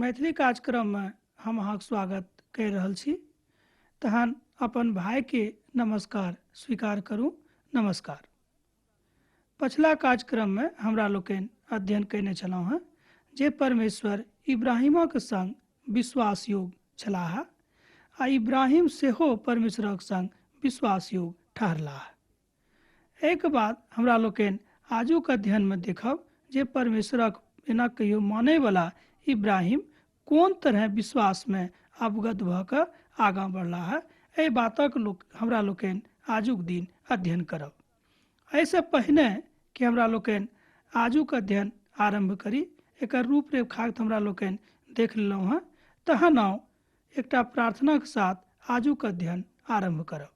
मैथिली कार्यक्रममे हम अहाँके स्वागत करि रहल छी। तहन अपन भाइके नमस्कार स्वीकार करू। नमस्कार। पछिला कार्यक्रममे हमरा लोकनि अध्ययन कयने छलहुँ हेँ जे परमेश्वर इब्राहिमक संग विश्वासयोग छलाह आ इब्राहिम सेहो परमेश्वरक संग विश्वासयोग ठहरलाह। एहिके बाद हमरा लोकनि आजुक अध्ययनमे देखब जे परमेश्वरक एना कहियो मानयवला इब्राहिम कोन तरह विश्वासमे अवगत भऽ कऽ आगाँ बढ़लाह। एहि बातक लोक हमरा लोकनि आजुक दिन अध्ययन करब। एहिसँ पहिने कि हमरा लोकनि आजुक अध्ययन आरम्भ करी, एकर रूपरेखा हमरा लोकनि देख लेलहुँ हेँ, तहन आउ एकटा प्रार्थनाक साथ आजुक अध्ययन आरम्भ करब।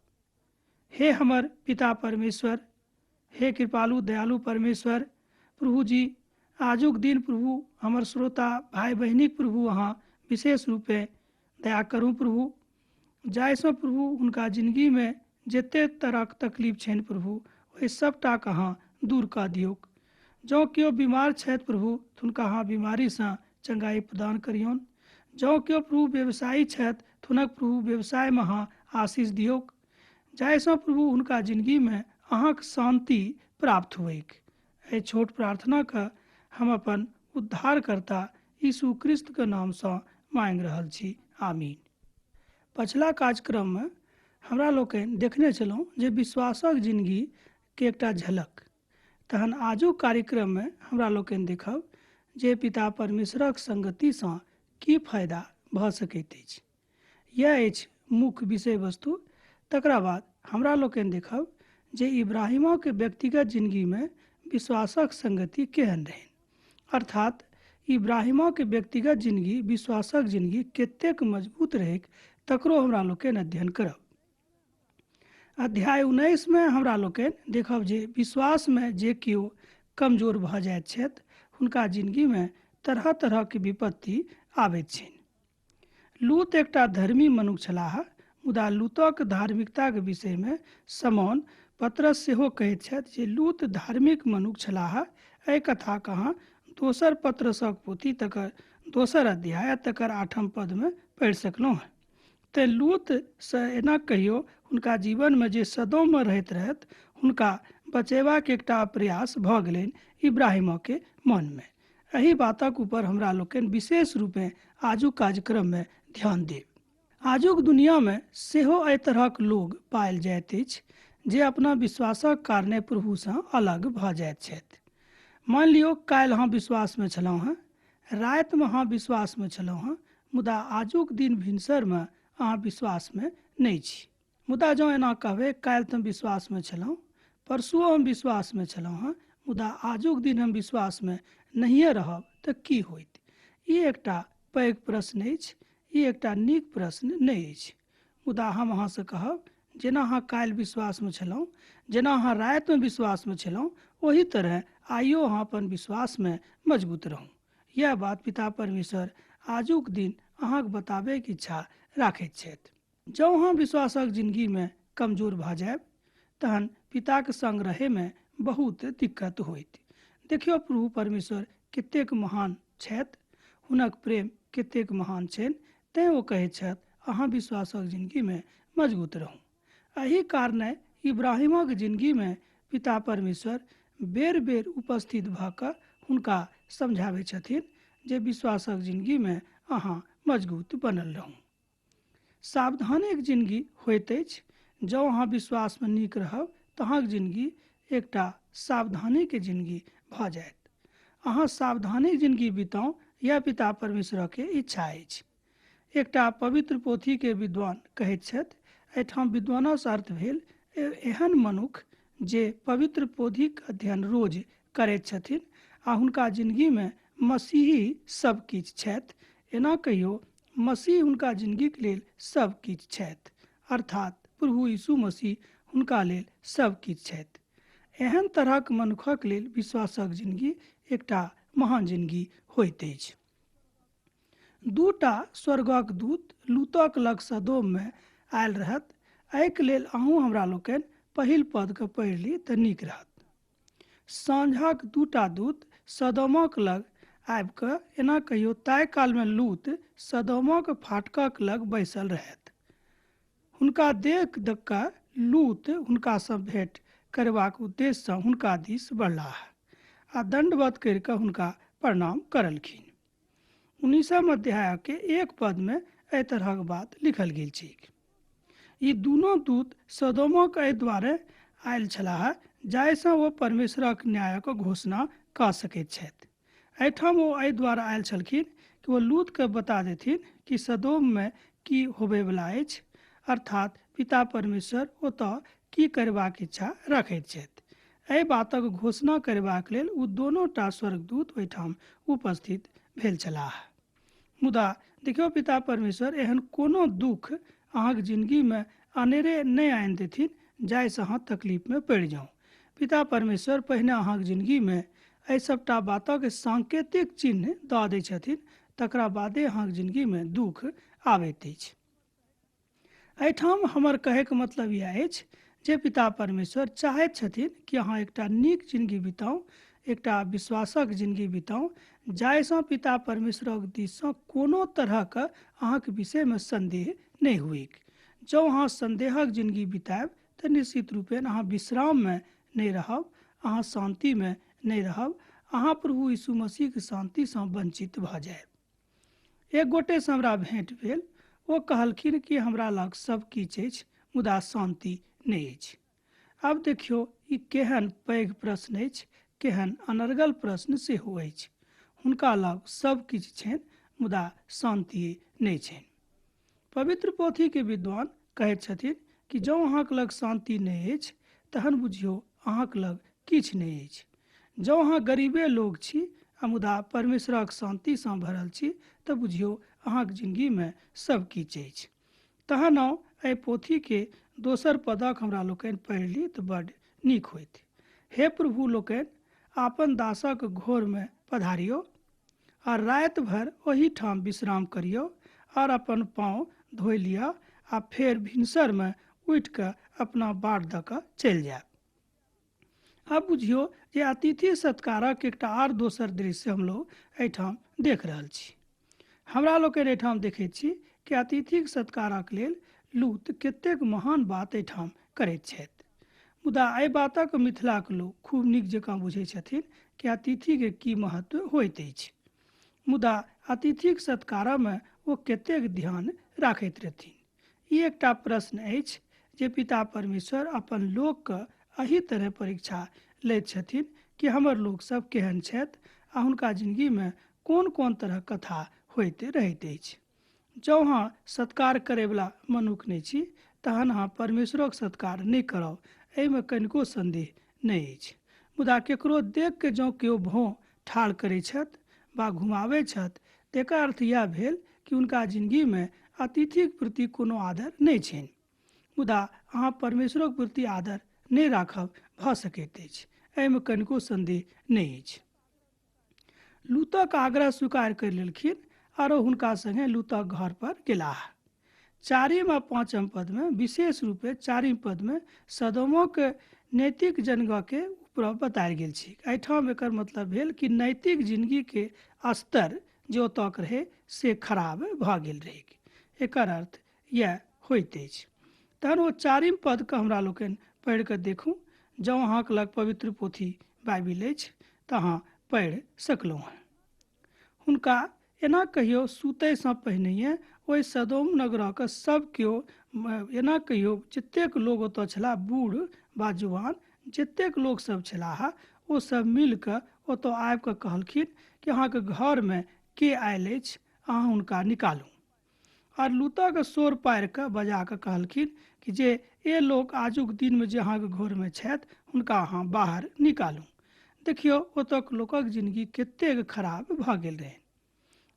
हे हमर पिता परमेश्वर, हे कृपालु दयालु परमेश्वर प्रभु जी, आजुक दिन प्रभु हमर श्रोता भाई बहिनीक प्रभु अहाँ विशेष रूपे दया करू प्रभु, जाहिसँ प्रभु हुनका जिंदगीमे जते तरहक तकलीफ छनि प्रभु ओहि सबटाके अहाँ दूर कऽ दियौक। जँ केओ बीमार छथि प्रभु तऽ हुनका अहाँ बीमारीसँ चंगाई प्रदान करियौन। जँ केओ प्रभु व्यवसायी छथि तऽ हुनक प्रभु व्यवसायमे अहाँ आशीष दियौक, जाहिसँ प्रभु हुनका जिंदगीमे अहाँक शान्ति प्राप्त होइक। एहि छोट प्रार्थनाके हम अपन उद्धारकर्ता यीशु क्रिस्तके नामसँ मांगि रहल छी, आमीन। पछिला कार्यक्रममे हमरा लोकनि देखने छलहुँ जे विश्वासक जिंदगीके एकटा झलक। तहन आजुक कार्यक्रममे हमरा लोकनि देखब जे पिता परमेश्वरक संगतिसँ की फायदा भऽ सकैत अछि। यह अछि मुख्य विषय वस्तु। तकरा बाद हमरा लोकनि देखब जे इब्राहिमक व्यक्तिगत जिंदगीमे विश्वासक संगति केहन रहनि, अर्थात इब्राहिमक व्यक्तिगत जिंदगी विश्वासक जिंदगी कतेक मजबूत रहैक तकरो हमरा लोकनि अध्ययन करब। अध्याय 19 में हमरा लोकनि देखब जे विश्वासमे जे केओ कमजोर भऽ जाइत छथि हुनका जिंदगीमे तरह तरहके विपत्ति आबैत छनि। लूत एकटा धर्मी मनुख छलाह, मुदा लूतक धार्मिकताक विषयमे समौन पतरस सेहो कहैत छथि जे लूत धार्मिक मनुख छलाह। एहि कथाक अहाँ दोसर पतरसक पोथी तकर दोसर अध्याय तकर 8 पदमे पढ़ि सकलहुँ हेँ। तेँ लूतसँ एना कहियो हुनका जीवनमे जे सदोममे रहैत रहथि हुनका बचेबाक एकटा प्रयास भऽ गेलनि इब्राहिमके मनमे। एहि बातक ऊपर हमरा लोकनि विशेष रूपे आजुक कार्यक्रममे ध्यान देब। आजुक दुनियामे सेहो एहि तरहक लोग पायल जाइत अछि जे अपना विश्वासक कारणे प्रभुसँ अलग भऽ जाइत छथि। मान लियौ काल्हि अहाँ विश्वासमे छलहुँ हेँ, रातिमे अहाँ विश्वासमे छलहुँ हेँ, मुदा आजुक दिन भिनसरमे अहाँ विश्वासमे नहि छी। मुदा जँ एना कहबै काल्हि तऽ हम विश्वासमे छलहुँ, परसुओ हम विश्वासमे छलहुँ हेँ, मुदा आजुक दिन हम विश्वासमे नहिए रहब तऽ की होइत? ई एकटा पैघ प्रश्न अछि, ई एकटा नीक प्रश्न नहि अछि। मुदा हम अहाँसँ कहब जेना अहाँ काल्हि विश्वासमे छलहुँ, जेना अहाँ रातिमे विश्वासमे छलहुँ, ओही तरह आइयो अहाँ अपन विश्वासमे मजबूत रहू। यह बात पिता परमेश्वर आजुक दिन अहाँके बताबैके इच्छा राखैत छथि। जँ अहाँ विश्वासक जिंदगीमे कमजोर भऽ जायब तहन पिताके संग रहैमे बहुत दिक्कत होइत। देखियौ प्रभु परमेश्वर कतेक महान छथि, हुनक प्रेम कतेक महान छनि, तैँ ओ कहैत छथि अहाँ विश्वासक जिंदगीमे मजबूत रहू। एहि कारणे इब्राहिमक जिंदगीमे पिता परमेश्वर बेर बेर उपस्थित भऽ कऽ हुनका समझाबै छथिन जे विश्वासक जिंदगीमे अहाँ मजबूत बनल रहू। सावधानीक जिंदगी होइत अछि। जँ अहाँ विश्वासमे नीक रहब तऽ अहाँक जिंदगी एकटा सावधानीके जिंदगी भऽ जायत। अहाँ सावधानीक जिंदगी बिताउ, यह पिता परमेश्वरके इच्छा अछि। एकटा पवित्र पोथीके विद्वान कहैत छथि, एहिठाम विद्वानसँ अर्थ भेल एहन मनुख जे पवित्र पोथीक अध्ययन रोज करैत छथिन आ हुनका जिंदगीमे मसीही सब किछु छथि। एना कहियो मसीह हुनका जिंदगीक लेल सब किछु छथि, अर्थात प्रभु यीशु मसीह हुनका लेल सब किछु छथि। एहन तरहक मनुखक लेल विश्वासक जिंदगी एकटा महान जिंदगी होइत अछि। दूटा स्वर्गक दूत लूतक लग सदोममे आयल रहत। एहिके लेल अहूँ हमरा लोकनि पहिल पदके पढ़ि ली तऽ नीक रहत। साँझक दूटा दूत सदोमक लग आबि कऽ एना कहियो, ताहि कालमे लूत सदोमक फाटकक लग बैसल रहथि। हुनका देख कऽ लूत हुनकासँ भेँट करबाक उद्देश्यसँ हुनका दिस बढ़लाह आ दण्डवत करि कऽ हुनका प्रणाम करलखिन। 19 अध्यायके 1 पदमे एहि तरहक बात लिखल गेल छैक। ई दुनू दूत सदोमक एहि दुआरे आयल छलाह जाहिसँ ओ परमेश्वरक न्यायक घोषणा कऽ सकैत छथि। एहिठाम ओ एहि दुआरे आयल छलखिन कि ओ लूतके बता देथिन कि सदोममे की होबयवला अछि, अर्थात पिता परमेश्वर ओतऽ की करबाक इच्छा रखैत छथि। एहि बातक घोषणा करबाक लेल ओ दोनो टा स्वर्गदूत ओहिठाम उपस्थित भेल छलाह। मुदा देखियौ, पिता परमेश्वर एहन कोनो दुख अहाँके जिंदगीमे अनेरे नहि आनि देथिन जाहिसँ अहाँ तकलीफमे पड़ि जाउ। पिता परमेश्वर पहिने अहाँके जिंदगीमे एहि सबटा बातक सांकेतिक चिन्ह दऽ दै छथिन, तकरा बादे अहाँके जिंदगीमे दुख आबैत अछि। एहिठाम हमर कहैके मतलब इएह अछि जे पिता परमेश्वर चाहैत छथिन कि अहाँ एकटा नीक जिंदगी बिताउ, एकटा विश्वासक जिंदगी बिताउ, जाहिसँ पिता परमेश्वरक दिससँ कोनो तरहक अहाँके विषयमे संदेह नहि हुएक। जँ अहाँ संदेहक जिंदगी बितायब तऽ निश्चित रूपेण अहाँ विश्राममे नहि रहब, अहाँ शान्तिमे नहि रहब, अहाँ प्रभु यीशु मसीहके शान्तिसँ वंचित भऽ जायब। एक गोटेसँ हमरा भेँट भेल, ओ कहलखिन कि हमरा लग सब किछु अछि मुदा शान्ति नहि अछि। आब देखियौ, ई केहन पैघ प्रश्न अछि, केहन अनर्गल प्रश्न सेहो अछि। हुनका लग सब किछु छनि मुदा शान्ति नहि छनि। पवित्र पोथीके विद्वान कहैत छथिन कि जँ अहाँके लग शान्ति नहि अछि तहन बुझियौ अहाँके लग किछु नहि अछि। जँ अहाँ गरीबे लोग छी आ मुदा परमेश्वरक शान्तिसँ भरल छी तऽ बुझियौ अहाँके जिंदगीमे सब किछु अछि। तहन आउ एहि पोथीके दोसर पदक हमरा लोकनि पढ़ि ली तऽ बड्ड नीक होइत। हे प्रभु लोकनि, आपन दासक घोरमे पधारियौ आ राति भरि ओहिठाम विश्राम करियौ और अपन पाँव धोइ लिअ आ फेर भिनसरमे उठि कऽ अपना बाट दऽ कऽ चलि जायब। आब बुझियौ जे अतिथि सत्कारक एकटा आर दोसर दृश्य हमलोग एहिठाम देख रहल छी। हमरा लोकनि एहिठाम देखैत छी कि अतिथिक सत्कारक लेल लूत कतेक महान बात एहिठाम करैत छथि। मुदा एहि बातक मिथिलाक लोक खूब नीक जकाँ बुझै छथिन कि अतिथिके की महत्व होइत अछि। मुदा अतिथिक सत्कारमे ओ कतेक ध्यान राखैत रहथिन, ई एकटा प्रश्न अछि जे पिता परमेश्वर अपन लोकके एहि तरह परीक्षा लैत छथिन कि हमर लोक सब केहन छथि आ हुनका जिंदगीमे कोन कोन तरहक कथा होइत रहैत अछि। जँ अहाँ सत्कार करैवला मनुख नहि छी तहन अहाँ परमेश्वरक सत्कार नहि करब, एहिमे कनिको संदेह नहि अछि। मुदा केकरो देख के जँ केओ भौं ठाढ़ करै छथि वा घुमाबै छथि तकर अर्थ इएह भेल कि हुनका जिंदगीमे अतिथिक प्रति कोनो आदर नहि छनि। मुदा अहाँ परमेश्वरक प्रति आदर नहि राखब भऽ सकैत अछि, एहिमे कनिको संदेह नहि अछि। लूतक आग्रह स्वीकार करि लेलखिन आरो हुनका संगे लूतक घर पर गेलाह। 4 आ 5 पदमे, विशेष रूपे 4 पदमे सदोमक नैतिक जनगके ऊपर बतायल गेल छै। एहिठाम एकर मतलब भेल कि नैतिक जिंदगीके स्तर जे ओतऽके रहै से खराब भऽ गेल रहै, एकर अर्थ इएह होइत अछि। तहन ओ 4 पदके हमरा लोकनि पढ़ि कऽ देखू। जँ अहाँके लग पवित्र पोथी बाइबिल अछि तऽ अहाँ पढ़ि सकलहुँ हँ। हुनका एना कहियौ, सुतैसँ पहिनहिए ओहि सदोम नगरक सब केओ, एना कहियौ जतेक लोग ओतऽ छलाह, बूढ़ वा जुआन जतेक लोक सब छलाह ओ सब मिल कऽ ओतऽ आबि कऽ कहलखिन कि अहाँके घरमे के आयल अछि, अहाँ हुनका निकालू। और लूतक शोर पारि कऽ बजा कऽ कहलखिन कि जे ए लोक आजुक दिनमे जे अहाँके घरमे छथि हुनका अहाँ बाहर निकालू। देखियौ ओतऽक लोकक जिंदगी कतेक खराब भऽ गेल रहै।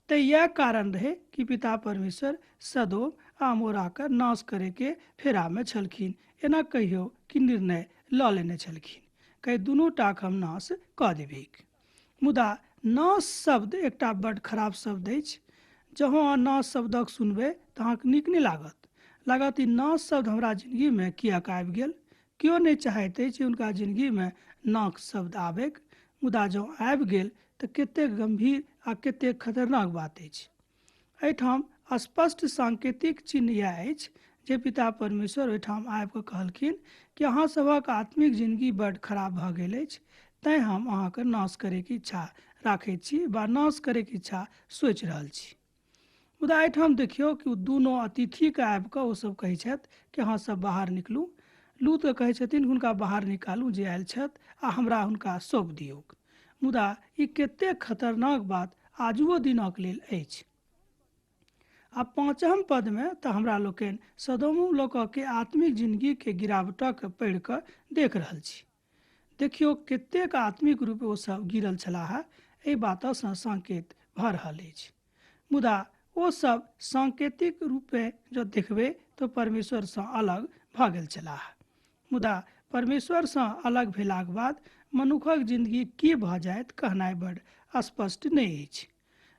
तऽ इएह कारण रहै कि पिता परमेश्वर सदोम आ अमोराके नाश करैके फेरामे छलखिन। एना कहियौ कि निर्णय लऽ लेने छलखिन, कहि दुनू टाक हम नाश कऽ देबैक। मुदा नाश शब्द एकटा बड्ड खराब शब्द अछि। जँ अहाँ नाश शब्दक सुनबै तऽ अहाँके नीक नहि लागत, लागत ई नाश शब्द हमरा जिंदगीमे किएक आबि गेल। केओ नहि चाहैत अछि हुनका जिंदगीमे नाश शब्द आबैक, मुदा जँ आबि गेल तऽ कतेक गंभीर आ कतेक खतरनाक बात अछि। एहिठाम स्पष्ट सांकेतिक चिन्ह इएह अछि जे पिता परमेश्वर ओहिठाम आबि कऽ कहलखिन कि अहाँ सभक आत्मिक जिनगी बड्ड खराब भऽ गेल अछि, तैँ हम अहाँके नाश करैके इच्छा राखैत छी वा नाश करैके इच्छा सोचि रहल छी। मुदा एहिठाम देखियौ कि ओ दुनू अतिथिके आबि कऽ ओसभ कहै छथि कि अहाँ सब बाहर निकलू। लूतके कहै छथिन हुनका बाहर निकालू जे आयल छथि आ हमरा हुनका सौंप दियौक। मुदा ई कतेक खतरनाक बात आजुओ दिनक लेल अछि। आ 5 पदमे तऽ हमरा लोकनि सदोमो लोकके आत्मिक जिनगीके गिरावटके पढ़ि कऽ देख रहल छी। देखियौ कतेक आत्मिक रूपे ओसभ गिरल छलाह, एहि बातसँ संकेत भऽ रहल अछि। मुदा ओसभ सांकेतिक रूपे जँ देखबै तऽ परमेश्वरसँ अलग भऽ गेल छलाह। मुदा परमेश्वरसँ अलग भेलाक बाद मनुखक जिंदगी की भऽ जायत कहनाइ बड़ स्पष्ट नहि अछि।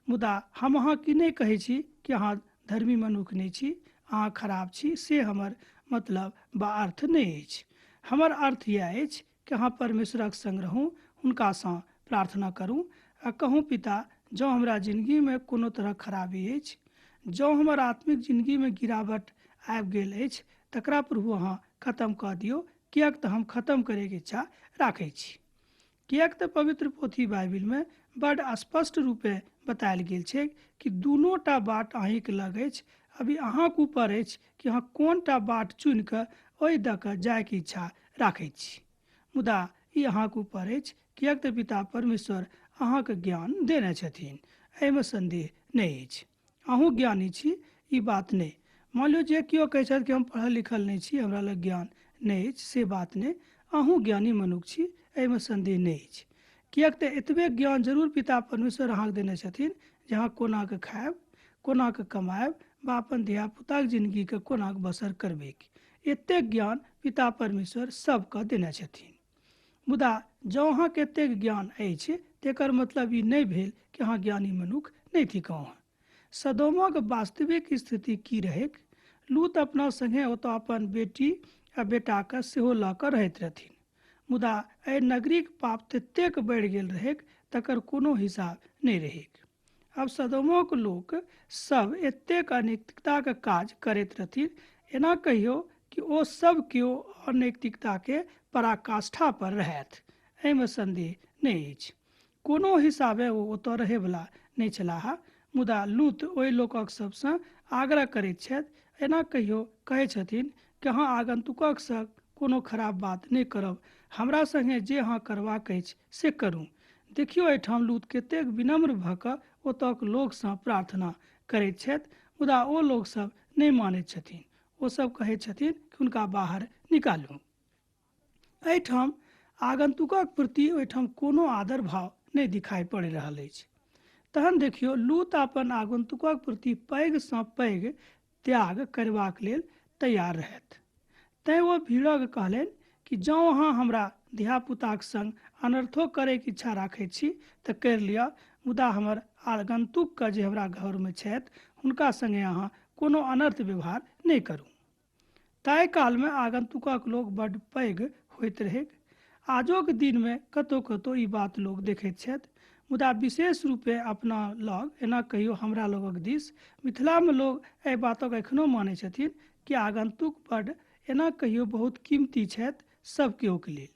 मुदा हम अहाँ की नहि कहै छी कि अहाँ धर्मी मनुख नहि छी, अहाँ खराब छी, से हमर मतलब वा अर्थ नहि अछि। हमर अर्थ इएह अछि कि अहाँ परमेश्वरक संग रहू, हुनकासँ प्रार्थना करू आ कहू पिता जँ हमरा जिनगीमे कोनो तरहक खराबी अछि, जँ हमर आत्मिक जिनगीमे गिरावट आबि गेल अछि, तकरा प्रभु अहाँ खत्म कऽ दियौ, किएक तऽ हम खत्म करैके इच्छा राखै छी। किएक तऽ पवित्र पोथी बाइबिलमे बड स्पष्ट रूपे बतायल गेल छै कि दुनूटा बाट अहीँके लग अछि। अभी अहाँके ऊपर अछि कि अहाँ कोनटा बाट चुनि कऽ ओहि दऽ कऽ जायके इच्छा राखै छी। मुदा ई अहाँके ऊपर अछि, किएक तऽ पिता परमेश्वर अहाँके ज्ञान देने छथिन, एहिमे सन्देह नहि अछि। अहूँ ज्ञानी छी, ई बात नहि। मान लियौ जे केओ कहै छथि कि हम पढ़ल लिखल नहि छी, हमरा लग ज्ञान नहि अछि, से बात नहि। अहूँ ज्ञानी मनुख छी, एहिमे सन्देह नहि अछि। किएक तऽ एतबे ज्ञान जरूर पिता परमेश्वर अहाँके देने छथिन जे अहाँ कोना कऽ खायब, कोना कऽ कमायब वा अपन धियापुताक जिनगीके कोना कऽ बसर करबै। एतेक ज्ञान पिता परमेश्वर सबके देने छथिन। मुदा जँ अहाँके एतेक ज्ञान अछि तेकर मतलब ई नहि भेल कि अहाँ ज्ञानी मनुख नहि थिकहुँ। सदोमक वास्तविक स्थिति की रहैक? लूत अपना संगे ओतऽ अपन बेटी आ बेटाके सेहो लऽ कऽ रहैत रहथिन। मुदा एहि नगरीक पाप ततेक बढ़ि गेल रहैक तकर कोनो हिसाब नहि रहैक। आब सदोमक लोक सब एतेक अनैतिकताके काज करैत रहथिन, एना कहियौ कि ओ सब केओ अनैतिकताके पराकाष्ठा पर रहथि, एहिमे सन्देह नहि अछि। कोनो हिसाबे ओ ओतऽ रहैवला नहि छलाह। मुदा लूत ओहि लोकक सबसँ आग्रह करैत छथि, एना कहियो कहै छथिन कि अहाँ आगन्तुकक संग कोनो खराब बात नहि करब, हमरा संगे जे अहाँ करबाक अछि से करू। देखियौ एहिठाम लूत कतेक विनम्र भऽ कऽ ओतऽक लोकसँ प्रार्थना करैत छथि, मुदा ओ लोकसभ नहि मानैत छथिन। ओसभ कहैत छथिन कि हुनका बाहर निकालू। एहिठाम आगन्तुकक प्रति ओहिठाम कोनो आदर भाव नहि दिखाई पड़ि रहल अछि। तहन देखियौ लूत अपन आगन्तुकक प्रति पैघसँ पैघ त्याग करबाक लेल तैयार रहथि। तैँ ओ भीड़क कहलनि कि जँ अहाँ हमरा धियापुताक संग अनर्थो करैके इच्छा राखैत छी तऽ करि लिअ, मुदा हमर आगन्तुकके जे हमरा घरमे छथि हुनका संगे अहाँ कोनो अनर्थ व्यवहार नहि करू। ताहि कालमे आगन्तुकक लोक बड्ड पैघ होइत रहैक। आजोक दिनमे कतहु कतहु ई बात लोक देखैत छथि, मुदा विशेष रूपे अपना लग एना कहियो हमरा लोगक दिस मिथिलामे लोक एहि बातक एखनो मानै छथिन कि आगन्तुक बड्ड एना कहियो बहुत कीमती छथि सब केओके लेल।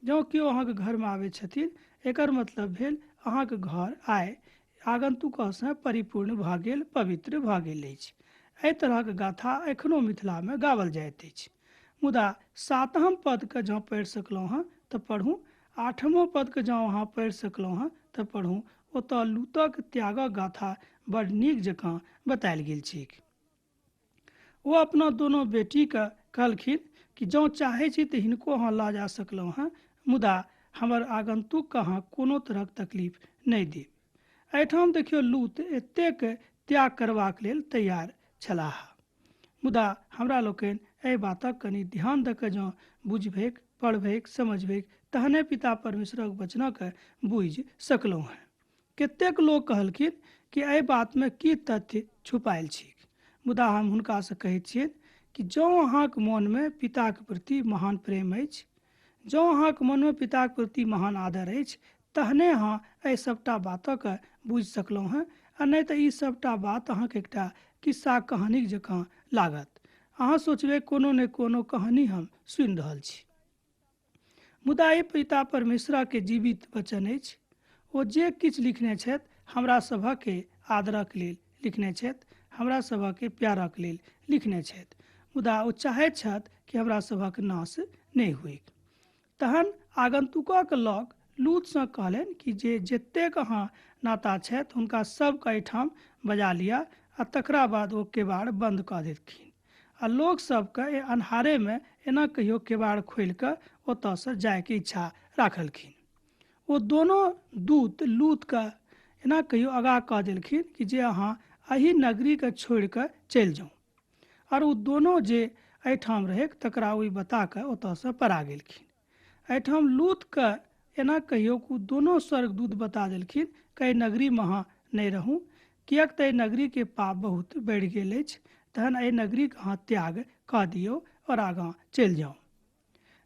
जँ केओ अहाँके घरमे आबै छथिन एकर मतलब भेल अहाँके घर आइ आगन्तुकसँ परिपूर्ण भऽ गेल, पवित्र भऽ गेल अछि। एहि तरहक गाथा एखनो मिथिलामे गाओल जाइत अछि। मुदा 7म पदके जँ पढ़ि सकलहुँ हँ तऽ पढ़ू, 8मो पदके जँ अहाँ पढ़ि सकलहुँ हँ तऽ पढ़ू। ओतऽ लूतक त्यागक गाथा बड़ नीक जकाँ बतायल गेल छैक। ओ अपना दोनो बेटीके कहलखिन कि जँ चाहै छी तऽ हिनको अहाँ लऽ जा सकलहुँ हँ, मुदा हमर आगन्तुकके अहाँ कोनो तरहक तकलीफ नहि देब। एहिठाम देखियौ लूत एतेक त्याग करबाक लेल तैयार छलाह। मुदा हमरा लोकनि एहि बातक कनि ध्यान दऽ कऽ जँ बुझबैक, पढ़बैक, समझबैक तहने पिता परमेश्वरक वचनक बुझि सकलहुँ हँ। कतेक लोक कहलखिन कि एहि बातमे की तथ्य छुपायल छैक, मुदा हम हुनकासँ कहैत छियनि कि जँ अहाँके मोनमे पिताके प्रति महान प्रेम अछि, जँ अहाँके मोनमे पिताके प्रति महान आदर अछि, तहने अहाँ एहि सभटा बातक बुझि सकलहुँ हेँ, आ नहि तऽ ई सभटा बात अहाँके एकटा किस्सा कहानीक जकाँ लागत। अहाँ सोचबै कोनो ने कोनो कहानी हम सुनि रहल छी। मुदा ई पिता परमेश्वरके जीवित वचन अछि। ओ जे किछु लिखने छथि हमरा सभके आदरक लेल लिखने छथि, हमरा सभके प्यारक लेल लिखने छथि। मुदा ओ चाहैत छथि कि हमरा सभक नाश नहि होइक। तहन आगन्तुकक लग लूतसँ कहलनि कि जे जतेक अहाँ नाता छथि हुनका सबके एहिठाम बजा लिअ, आ तकरा बाद ओ केबाड़ बन्द कऽ देलखिन आ लोक सबके अन्हारेमे एना कहियो केबाड़ खोलि कऽ ओतऽसँ जायके इच्छा राखलखिन। ओ दोनो दूत लूतके एना कहियो आगाह कऽ देलखिन कि जे अहाँ एहि नगरीके छोड़ि कऽ चलि जाउ, आओर ओ दोनो जे एहिठाम रहै तकरा ओ बता कऽ ओतऽसँ पड़ा गेलखिन। एहिठाम लूतके एना कहियो कि दोनो स्वर्गदूत बता देलखिन कि एहि नगरीमे अहाँ नहि रहू, किएक तऽ एहि नगरीके पाप बहुत बढ़ि गेल अछि, तहन एहि नगरीके अहाँ त्याग कऽ दियौ आओर आगाँ चलि जाउ।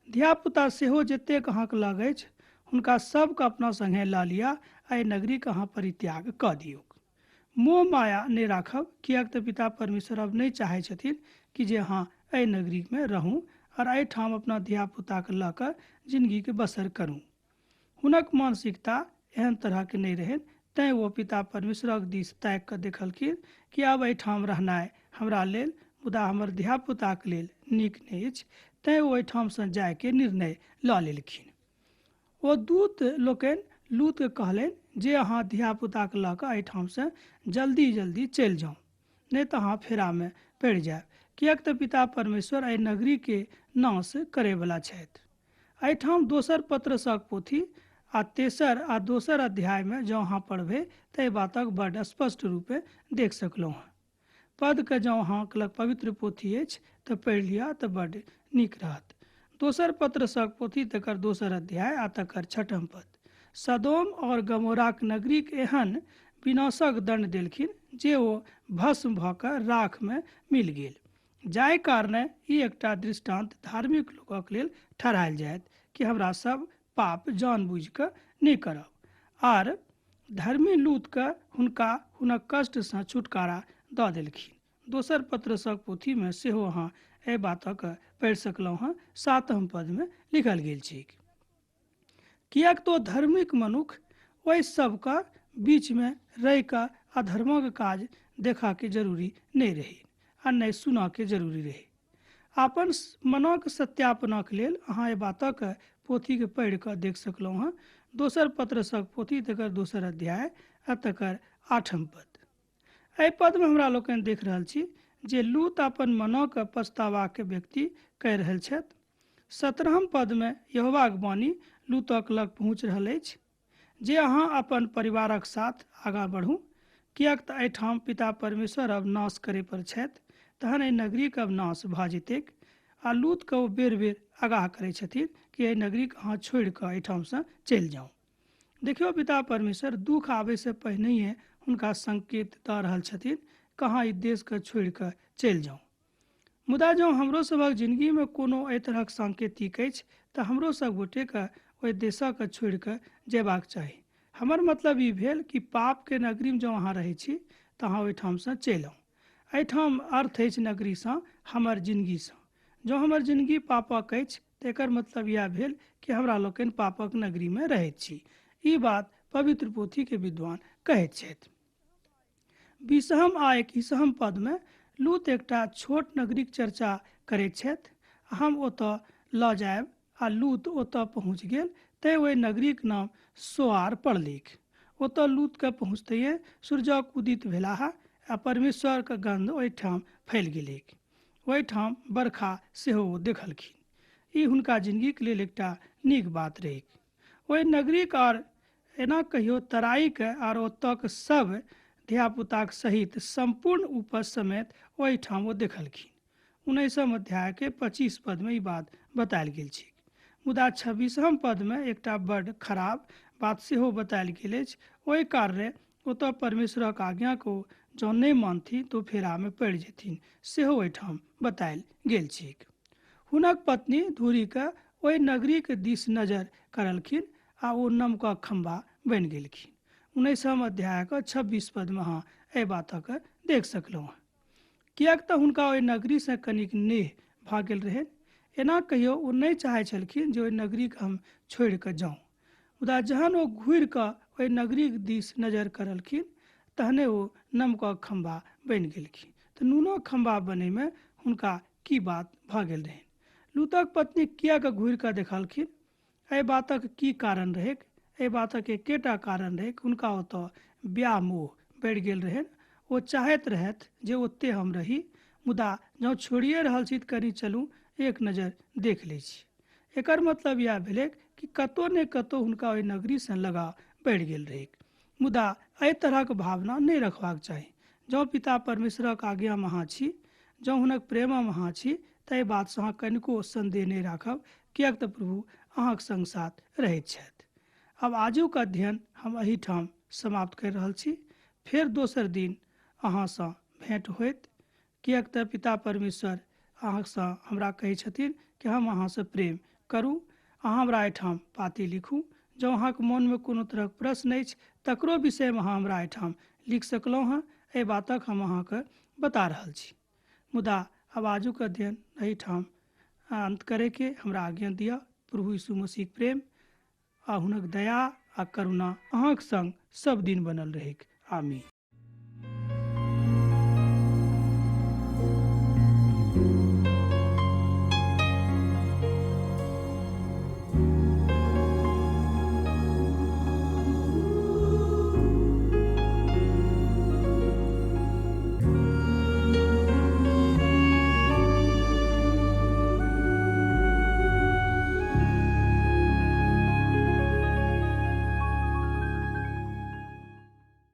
धियापुता सेहो जतेक अहाँके लग अछि हुनका सबके अपना सङ्गे लऽ लिअ आ एहि नगरीके अहाँ परित्याग कऽ दियौ। मोह माया नहि राखब, किएक तऽ पिता परमेश्वर अब नहि चाहै छथिन कि जे अहाँ एहि नगरीमे रहू आओर एहिठाम अपना धियापुताके लऽ कऽ जिनगीके बसर करू। हुनक मानसिकता एहन तरहके नहि रहनि, तैँ ओ पिता परमेश्वरक दिस ताकि कऽ देखलखिन कि आब एहिठाम रहनाइ हमरा लेल मुदा हमर धियापुताके लेल नीक नहि अछि, तैँ ओ एहिठामसँ जायके निर्णय लऽ लेलखिन। ओ दूत लोकनि लूतके कहलनि जे अहाँ धियापुताके लऽ कऽ एहिठामसँ जल्दी जल्दी चलि जाउ, नहि तऽ अहाँ फेरामे पड़ि जायब, किएक तऽ पिता परमेश्वर एहि नगरीके नाश करैवला छथि। एहिठाम दोसर पत्रसक पोथी आ तेसर आ दोसर अध्यायमे जँ अहाँ पढ़बै तऽ एहि बातक बड्ड स्पष्ट रूपे देख सकलहुँ हँ। पदके जँ अहाँके लग पवित्र पोथी अछि तऽ पढ़ि लिअ तऽ बड्ड नीक रहत। दोसर पत्रसक पोथी तकर दोसर अध्याय आ तकर छठम पद। सदोम और गमोराक नगरीक एहन विनाशक दण्ड देलखिन जे ओ भस्म भऽ कऽ राखमे मिल गेल, जाहि कारणे ई एकटा दृष्टान्त धार्मिक लोकक लेल ठहरायल जायत कि हमरा सब पाप जान बुझि कऽ नहि करब। आर धर्मी लूतके हुनका हुनक कष्टसँ छुटकारा दऽ देलखिन। दोसर पत्रसक पोथीमे सेहो अहाँ एहि बातक पढ़ि सकलहुँ हँ, 7म पदमे लिखल गेल छैक। किएक तो धार्मिक मनुख ओहि सबके बीचमे रहि कऽ अधर्मक काज देखऽके जरूरी नहि रहै आ नहि सुनऽके जरूरी रहै। अपन मनक सत्यापनक लेल अहाँ एहि बातक पोथीके पढ़ि कऽ देख सकलहुँ हँ। दोसर पत्रसक पोथी तकर दोसर अध्याय आ तकर 8म पद। एहि पदमे हमरा लोकनि देख रहल छी जे लूत अपन मनक पछतावाके व्यक्ति कहि रहल छथि। 17म पदमे यहोवाक वाणी लूतक लग पहुँच रहल अछि जे अहाँ अपन परिवारक साथ आगाँ बढ़ू, किएक तऽ एहिठाम पिता परमेश्वर अब नाश करे पर छथि, तहन एहि नगरीके अब नाश भऽ जेतैक। आ लूतके ओ बेर बेर आगाह करै छथिन कि एहि नगरीके अहाँ छोड़ि कऽ एहिठामसँ चलि जाउ। देखियौ, पिता परमेश्वर दुख आबैसँ पहिनहिए हुनका संकेत दऽ रहल छथिन कहाँ ई देशके छोड़ि कऽ चलि जाउ। मुदा जँ हमरो सभक जिनगीमे कोनो एहि तरहक सांकेतिक अछि तऽ हमरो सब गोटेके ओहि देशके छोड़ि कऽ जेबाक चाही। हमर मतलब ई भेल कि पापके नगरीमे जँ अहाँ रहै छी तऽ अहाँ ओहिठामसँ चलि आउ। एहिठाम अर्थ अछि नगरीसँ हमर जिनगीसँ। जँ हमर जिनगी पापक अछि तऽ एकर मतलब इएह भेल कि हमरा लोकनि पापक नगरीमे रहैत छी। ई बात पवित्र पोथीके विद्वान कहैत छथि। 20म आ 21म पदमे लूत एकटा छोट नगरीक चर्चा करैत छथि। हम ओतऽ लऽ जायब, आ लूत ओतऽ पहुँच गेल, तैँ ओहि नगरीक नाम सोआर पड़लैक। ओतऽ लूतके पहुँचतैये सूर्यक उदित भेलाह आ परमेश्वरके गन्ध ओहिठाम फैल गेलैक। ओहिठाम बरखा सेहो ओ देखलखिन। ई हुनका जिनगीके लेल एकटा नीक बात रहैक। ओहि नगरीक आर एना कहियो तराईके आर ओतऽके सब धियापुताक सहित सम्पूर्ण उपज समेत ओहिठाम ओ देखलखिन। 19म अध्यायके 25 पदमे ई बात बतायल गेल छै। मुदा 26म पदमे एकटा बड्ड खराब बात सेहो बतायल गेल अछि। ओहि कारणे ओतऽ परमेश्वरक आज्ञाके ओ जँ नहि मानथिन तऽ फेरामे पड़ि जेथिन, सेहो ओहिठाम बतायल गेल छैक। हुनक पत्नी धूरी कऽ ओहि नगरीके दिस नजर करलखिन आ ओ नमकक खम्भा बनि गेलखिन। 19 अध्यायक 26 पदमे अहाँ एहि बातक देख सकलहुँ हँ। किएक तऽ हुनका ओहि नगरीसँ कनिक नेह भऽ गेल रहनि। एना कहियो ओ नहि चाहैत छलखिन जे ओहि नगरीके हम छोड़ि कऽ जाउँ। मुदा जहन ओ घुरि कऽ ओहि नगरीक दिस नजर करलखिन तहने ओ नमकक खम्भा बनि गेलखिन। तऽ नूनक खम्भा बनैमे हुनका की बात भऽ गेल रहनि? लूतक पत्नी किएक घुरि कऽ देखलखिन? एहि बातक की कारण रहैक? एहि बातक एकेटा कारण रहैक, हुनका ओतऽ ब्याह मोह बढ़ि गेल रहनि। ओ चाहैत रहथि जे ओतहि हम रही, मुदा जँ छोड़िए रहल छी तऽ कनि चलू एक नजर देख लै छी। एकर मतलब इएह भेलैक कि कतहु ने कतहु हुनका ओहि नगरीसँ लगाव बढ़ि गेल रहैक। मुदा एहि तरहक भावना नहि रखबाक चाही। जँ पिता परमेश्वरक आज्ञामे अहाँ छी, जँ हुनक प्रेममे अहाँ छी, तऽ एहि बातसँ अहाँ कनिको सन्देह नहि राखब, किएक तऽ प्रभु अहाँक संग साथ रहैत छथि। आब आजुक अध्ययन हम एहिठाम समाप्त करि रहल छी। फेर दोसर दिन अहाँसँ भेँट होयत, किएक तऽ पिता परमेश्वर अहाँसँ हमरा कहै छथिन कि हम अहाँसँ प्रेम करू। अहाँ हमरा एहिठाम पाती लिखू। जँ अहाँके मोनमे कोनो तरहक प्रश्न अछि तकरो विषयमे अहाँ हमरा एहिठाम लिख सकलहुँ हँ। एहि बातक हम अहाँके बता रहल छी। मुदा आब आजुक अध्ययन एहिठाम अन्त करैके हमरा आज्ञा दिअ। प्रभु यीशु मसीहक प्रेम आ हुनक दया आ करुणा अहाँक संग सब दिन बनल रहैक। आमीन।